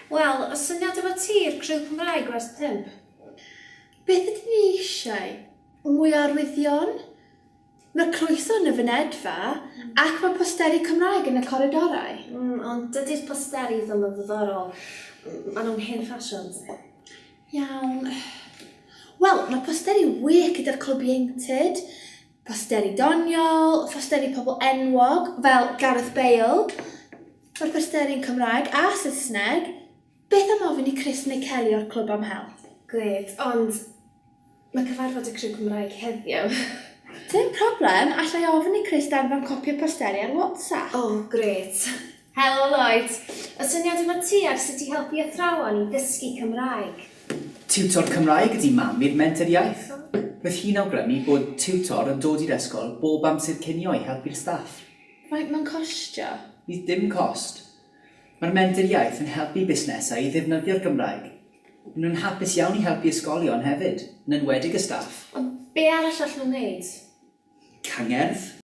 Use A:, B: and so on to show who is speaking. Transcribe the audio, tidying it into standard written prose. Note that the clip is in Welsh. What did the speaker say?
A: Wel, y syniad efo ti i'r criw Cymraeg wers 5.
B: Beth ydyn ni eisiau? Mwy o arwyddion? Mae croeso yn y fynedfa, ac mae posteri Cymraeg yn y coridorau.
A: Mm, ond dydy'r posteri ddim yn ddiddorol. Maen nhw'n hen ffasiwn.
B: Iawn. Wel, mae posteri wir gyda'r clwb ieuenctid. Posteri doniol, phosteri pobl enwog, fel Gareth Bale. Mae'r posteri'n Cymraeg a Saesneg. Beth am ofyn i Chris neu Kelly o'r clwb am help?
A: Grêt, ond mae cyfarfod y criw Cymraeg heddiw.
B: Dim problem, alla i ofyn i Chris danfon copi o'r posteri ar WhatsApp.
A: O, grêt. Helo Lloyd. Y syniad efo ti ar sut i helpu athrawon i ddysgu Cymraeg.
C: Tiwtor Cymraeg ydy mam i'r Menter Iaith. Roedd hi'n awgrymu bod tiwtor yn dod i'r ysgol bob amser cinio i helpu'r staff.
B: Faint mae'n costio?
C: Fydd dim cost. Mae'r Menter Iaith yn helpu busnesau i ddefnyddio'r Gymraeg. Maen nhw'n hapus iawn i helpu ysgolion hefyd, yn enwedig y staff.
A: Ond be arall allan nhw wneud?
C: Cyngerdd?